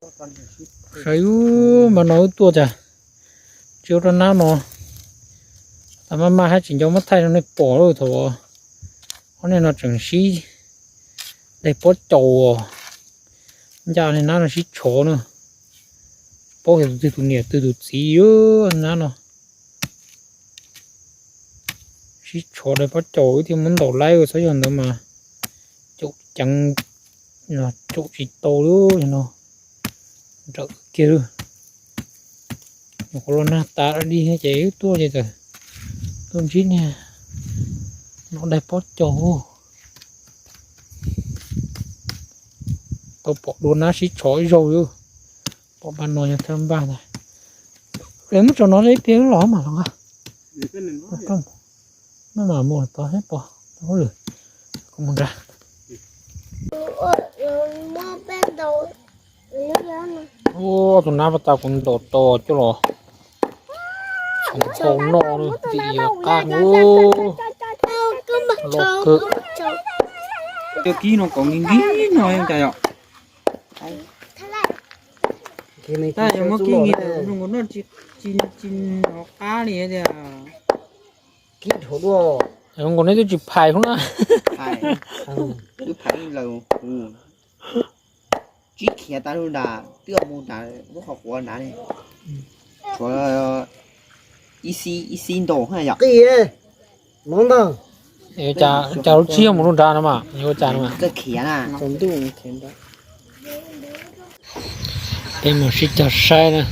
Saib, npaj no wb tuaj cas tsis ua rau nab no. Tas maj maj hab tsis nco muab thaij rau nej pom lawm thaum ob niag no tseem sib daig pob caus, ncaj niag nab no sib tshov na. Paub yog tus twg tus niam twg tus txiv nab no. Sib tshov daig pob caus wb thiaj muab ntaus laib, txhob yog ntawd mas caum ceev, caum tsis tau li no. Nrawm kiag lawm. Nyuam qhuav los nag tas dib ces wb tuaj ces txawm tuaj ntsib niag no daig pob caus. Tau pom dua nab sib tshov ib zaug li. Pom npaj no yog thawj npaj ntag. Lawv muab tso no ib pliag los mas los nqa. Maj mam mus tod thiab pom hauj lwm, kuv mus nrad. Ua tus nab pas tas kuv ntaus tau coj los txhoov tau noj, ntim qab loj kawg. Cov kib no kom nkig nkig no cas yom. Tab yog muab kib nkig ntawm zoo nkaus noj tsis, tsis hnov qab li tiag. Zoo nkaus neb twb tsis phais hub na. Twb phais lawm, tsib khiav tas lub nrad, twb mus nrad lub qhov quav nrad li. Tshuav ib xib ntaus yom. Qi, mov ntag. Cas lub tsib yog mus lub nrad no mas yuav ua cas no mas. Peb mus sib cog saib na.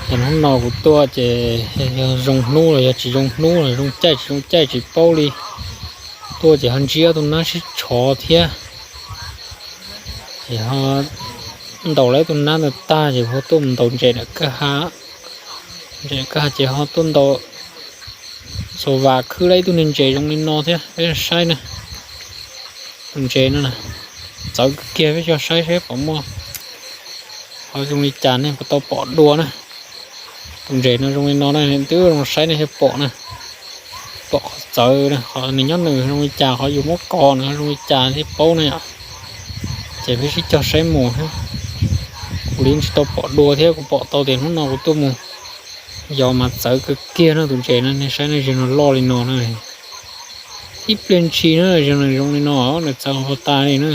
Ces hnub no kuv tuaj ces yog zoo hnub los yog tsis zoo hnub los zoo caij tsis zoo caij tsis paub li. Tuaj ces ho ntsib ob tug nab sib tshov thiab. Ces ho ntaus lawv tus nab ntawd tag ces ho tuaj mus ntaus ntses ntawm kwj ha. Ntses kwj ha ces ho tuaj ntaus xaus vas khwb lawv ib tug niag ntses zoo li no thiab, peb saib na. Tus ntses no txawv kawg kiag, peb cog saib saib puas muaj qhov zoo li cas nej puas tau pom dua na. Tus ntses no zoo li no na, twb zoo saib nej thiaj pom na. Pom qhov txawv na, qhov nws nyob nws zoo li cas, qhov yus muab kos nws zoo li cas thiaj paub na yom. Ces peb sib cog saib mus thiab. Kuv li tsis tau pom dua thiab, kuv pom tau tias hnub no kuv tuaj mus yos mas txawv kawg kiag no tus ntses no, nej saib na, zeeg no loj li no na. Ib pliag ntshis na, zeeg no zoo li no, nws txawv hov tas li na.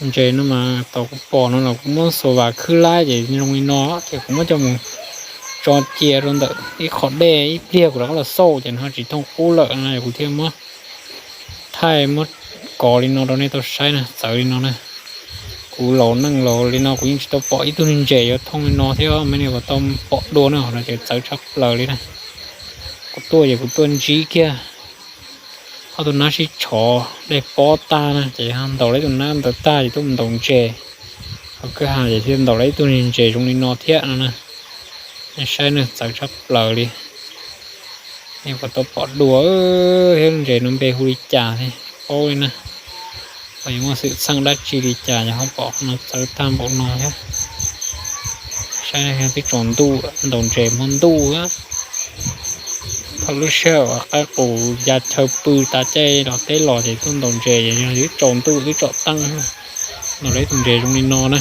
Ntses no mas tau kuv pom no los kuv muab xaus vas khwb lawv ces zoo li no, ces kuv muab coj mus tso cia rau ntawm ib qho dej, ib pliag kuv rov qab los xauj ces nws ho tsis thooj qub lawm no, kuv thiaj muab thaij muab kos li no rau nej tau saib na, txawv li no na. Kuv laus neej laus li no kuv yeej tsis tau pom ib tug niag ntses yuav thooj li no thiab, mej nej puas tau pom dua na, qhov no ces txawv tshaj plaws li na. Kuv tuaj ces kuv tuaj ntsib kiag ob tug nab sib tshov dej pob tag na, ces ntaus lawv ib tug nab ntawd tag ces tuaj mus ntaus ntses. Hauv kwj ha ces thiaj ntaus lawv ib tug niag ntses zoo li no thiab no na. Nej saib na, txawv tshaj plaws li. Nej puas tau pom dua thiab, ntses no npe hu li cas thiab paub li na. Puas yuav muaj xwm txheej dab tsi li cas yog ho pom qhov no txawv tag npaum no thiab. Saib twb tsaus ntuj, ntaus ntses hmo ntuj. Thaum lub sij hawm uas qaib qus ya chaw pw tas caij los teb los ces tuaj ntaus ntses ces twb tsaus ntuj twb tsom teej. Ntaus lawv ib tug ntses zoo li no na.